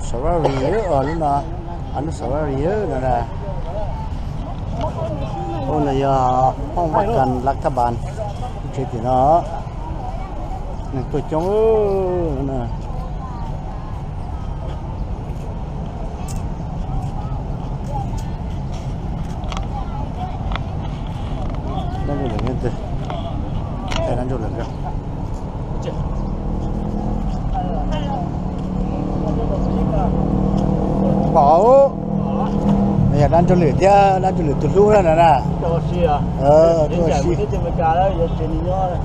Savari, lub no, lub Savari no na. Ub, no yog Hoob Vaj Kas Lav Thab Npas, tsev tim no, neeg tuaj coob na. Dab ntsuj lwm, dab ntsuj lwm. Pom, yog dab ntsuj lwm thiab dab ntsuj lwm tus hlub na na. Tuaj ua si.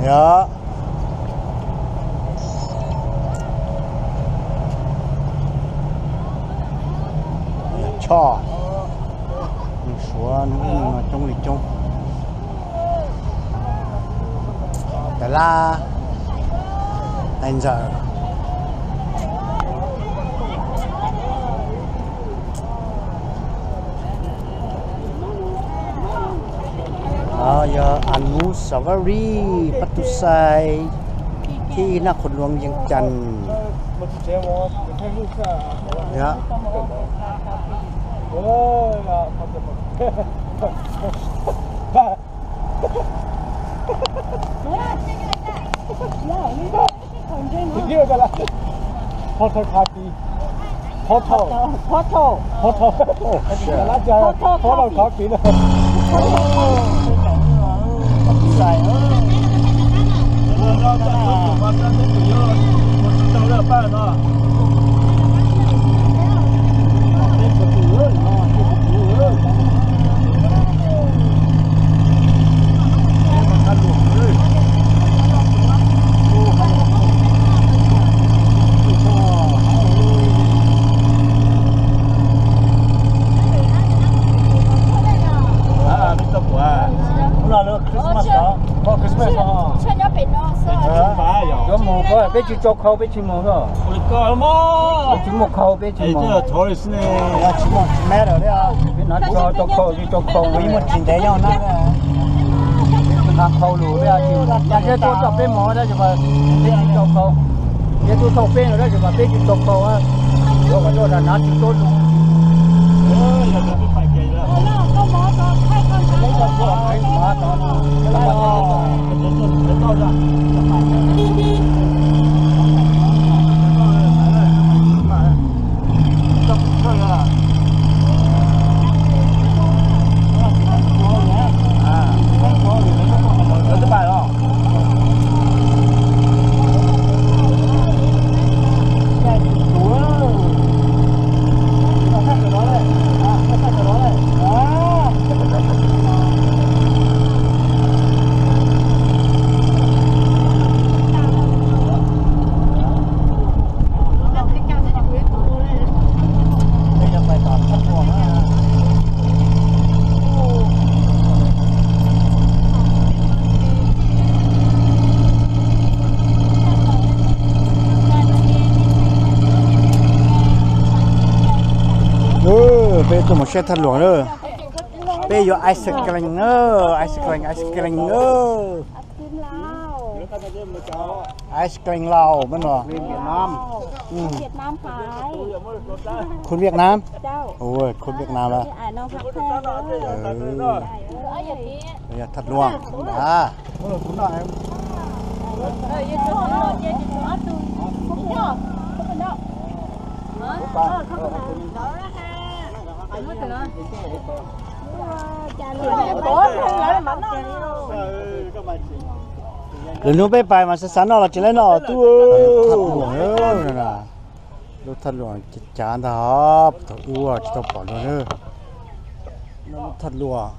Yog. Choj, neeg Suav no coob li coob. Tais Laj, tais Ntxawm. Yog Anusawari pab tus xais, thib ib Naj Qhua Luam, Vias Cas. Photo copy. Photo. Photo. Photo. Photo copy na. Peb tsis tso khau peb tsis mus. Peb tsis muaj khau peb tsis mus. Peb tsis tso khau tsis tso khau. Mus ib muag tsis ntev nyob na. Nqa khau lus peb tsis mus, yog tuaj txog peb mus tab sis mas peb tsis tso khau. Yog tuaj txog peb no tab sis mas peb tsis tso khau. Yuav kom tuaj rau nav tsis tso lus. Peb tuaj mus saib thaj luam na. Peb yuav ice cream na, ice cream, ice cream na. Ice cream Laos mas no. Khun Vietnam. Khun Vietnam. Thaj luam. Lwm hnub peb pais mas xav xav noj los tsis laib noj tub. Lub thaj luam, lub thaj luam cav ntag, thaum ub tsis tau pom dua na. Lub thaj luam,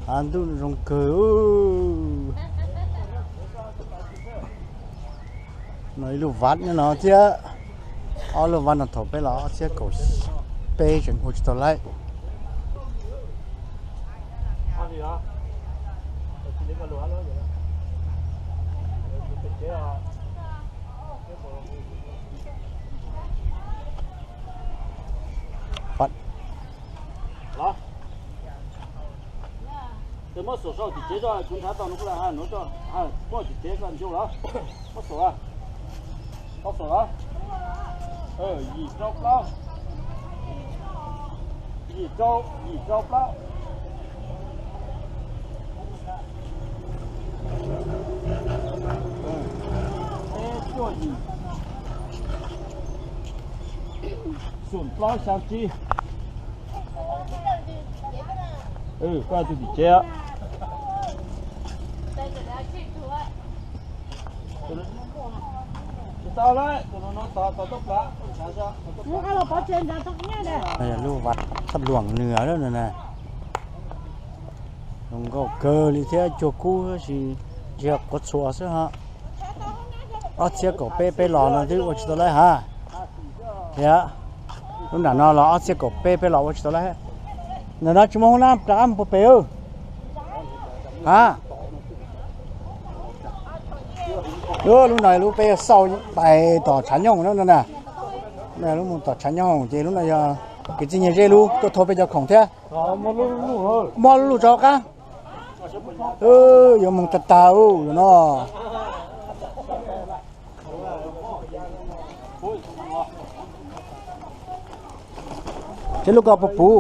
hav ntuj zoo kawg. No ib lub vaj nyob no thiab, ob lub vaj no thaum peb los ob txhiab kaum peb tseem ua tsis tau laib. Muab xuam sau tim tsev tso, kuv nrhav tau no, muab tim tsev tso ntsia los, muab xuam. Plaub saum los. Yim rau plaub. Yim rau, yim rau plaub. Peb cuaj yim. Xoom plaub xyaa tsib. Koj tus tim tsev. Tsis tau lawm, tus no no tod tod tuaj plaws. Lub vaj thaj luam nws lawm no na. Zoo nkauj kawg li thiab, cuag kub tab sis ntsia quav txhuas xwb ho. Ob txhiab kaum peb peb los no twb ua tsis tau lawm ha. Thiab lub nram no los ob txhiab kaum peb peb los ua tsis tau lawm. Ntawm no tsis muaj hoob nab rov qab mus puag pem. Ha, lub no lub peb xauj pais tom tshav nyooj no na. Lub mus tom tshav nyooj ces lub no yog kwv tij Nyiaj Zeb lub tuaj thau peb cov khoom thiab. Muab lub luj rau qab. Yuav moog tag tag ub no. Seb lub ko puv puv.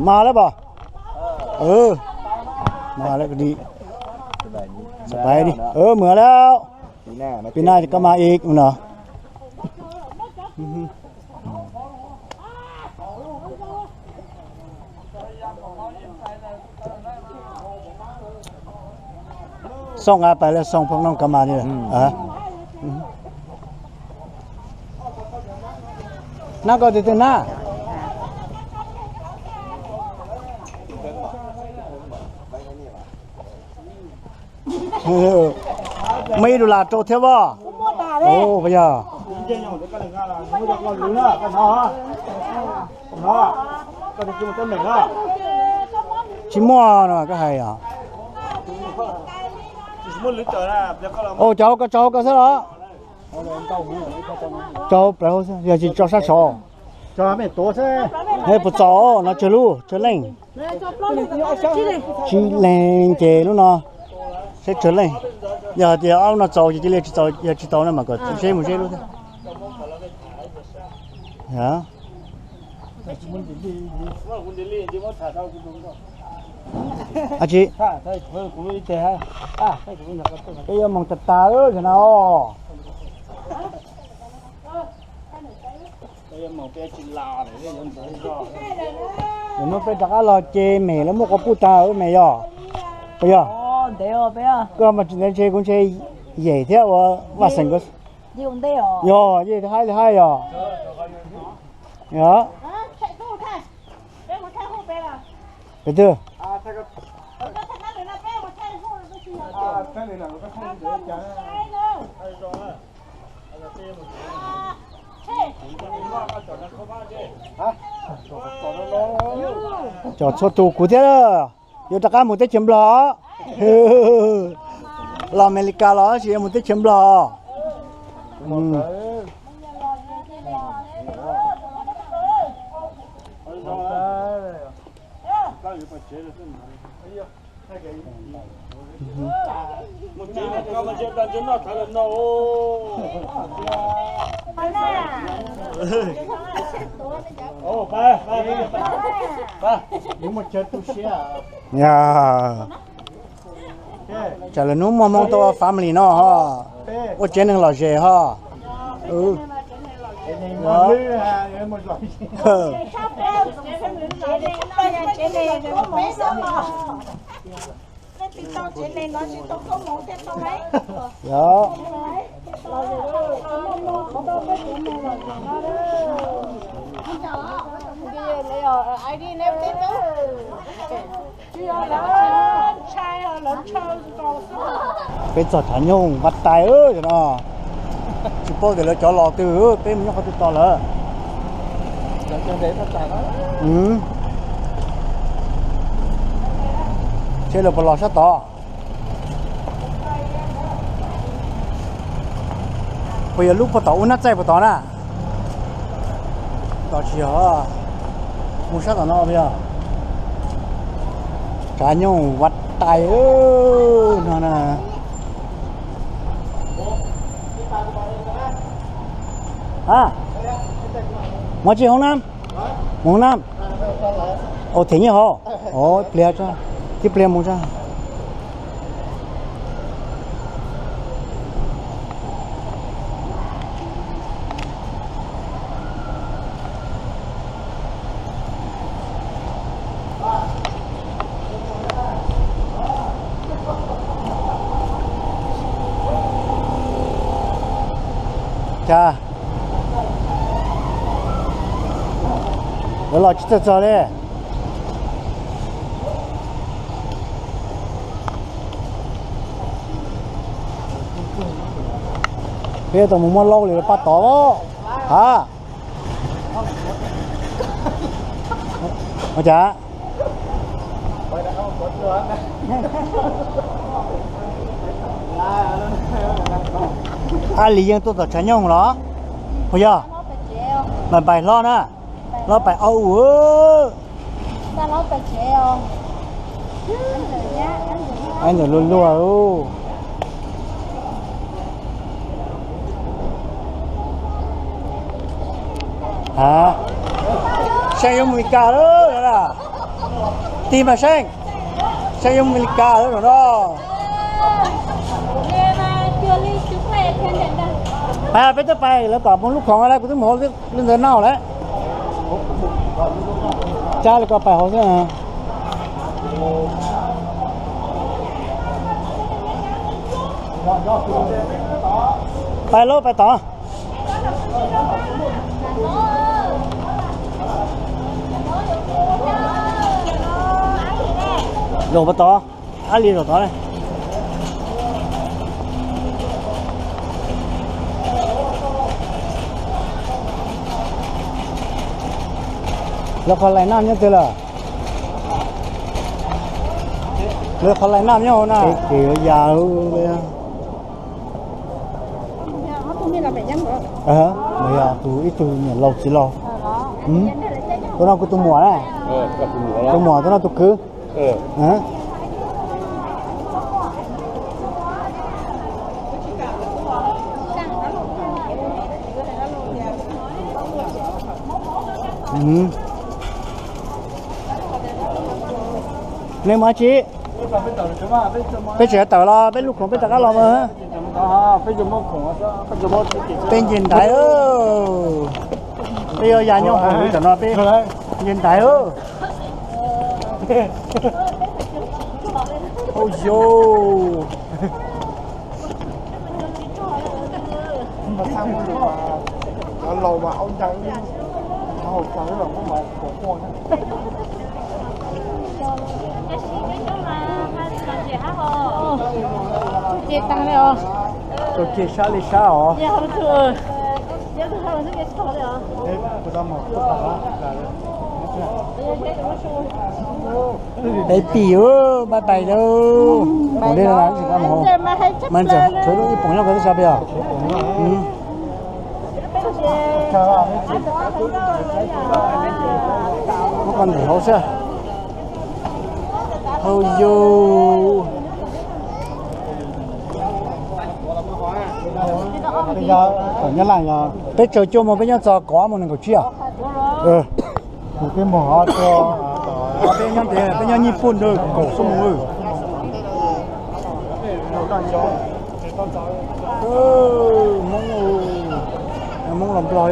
Mas lawm pom. Mas lawm, pais di, mas lawm. Pis na koj mas ib no. Xoo nqa pais lawm, xoo phoo noog koj mas li. Nab koj tus twg nab? Muaj ib dollar rau thiab as. Yog tsis muaj no koj hais os. Cov hauv koj, cov hauv koj xwb los. Cov hauv plaws hauv xwb, yog tsis tso sab saud. Puas txaus no? Tsawg lub, tsawg leej? Tsib leeg ces lub no seb tsawg leej. Yog hais tias ob lub no txaus ces cia li, tsis txaus, yog tsis txaus no mas kom seb mus seb lub thiab. Ab tsi, peb yuav moog tag tag lawm no. Lwm hnub peb rov qab los ces mem lawv muab quas puj tag, mem yog, puas yog? Koj mas tsis ntev ntshe kuv ntshe yem thiab ua vaj xeem ko. Yog, yeej haib li haib yog. Pem twg? Cov txhua tus kuv thiab, yuav rov qab mus teb chaws Nplog. Los Amelikas los tab sis yuav mus teb chaws Nplog. Tsam lwm hnub muaj hmoo tuaj ua family no ho, ua tsev neeg lom zem ho. Peb txog tshav nyoog npaj tais no, tsis paub tias lawv cov los twg, peb mus nyob qhov twg tos lawm. Seb lawv puas los sab tod. Puas yog lub puag tom ub nab txaij puag tod na? Tom tsis yog, mus sab tom no puas yog? Qa nyooj vaj tais no na. Hả? Mus tsis hoob nam? Mus hoob nam? Ua them nyiaj hov. Ov, ib pliag tso, ib pliag mus tso. Cas lawv los tsis txawj txog li. Peb tau mus muab laub li pab tod. Ha, ua cas? Ab Lis yeej tuaj tom tshav nyooj los? Puas yog? Npais npais hlob na. Hlob pais ob u. Ntawm luag luag. Seej yuav mus Meskas lawm. Tig mas Seej, Seej yuav mus Meskas lawm no. Peb twb pais lawv kom mus lub khoom lawm, kuv twb mus hauv lub ntawd noj lawm. Cab li ko pais hauv xwb. Pais lauj, pais tod. Zaum pais tod, ab li zaum tod. Lawv qhov lais naj nyob twg lawm? Lawv qhov lais naj nyob hauv na. Ces ya tus ib tug niam laus txiv laus. Tus no kuv tus muam na. Tus muam, tus no tus kwv. Nej mus dab tsi? Peb tseem tawm los peb lub khoom peb rov qab los mas. Peb nce ntaiv, peb yuav ya nyob hauv tam no peb nce ntaiv. Ua yos. Tau kiag sab li sab os. Peb pim, bye bye lauj. Mus dej no tsis kam mus hauv. Mas ntxawm tshuav lub ib poom nyob ko twb sab peb os. Muab koj ntim hauv xwb. Hauj yus. Peb tsaws cuaj moos peb nyob txog kaum ob moos nees nkaum tsib os. Peb nyob ntev, peb nyob nyij puj ntawd kaum xuab moos. Hmoob, Hmoob los Nplog.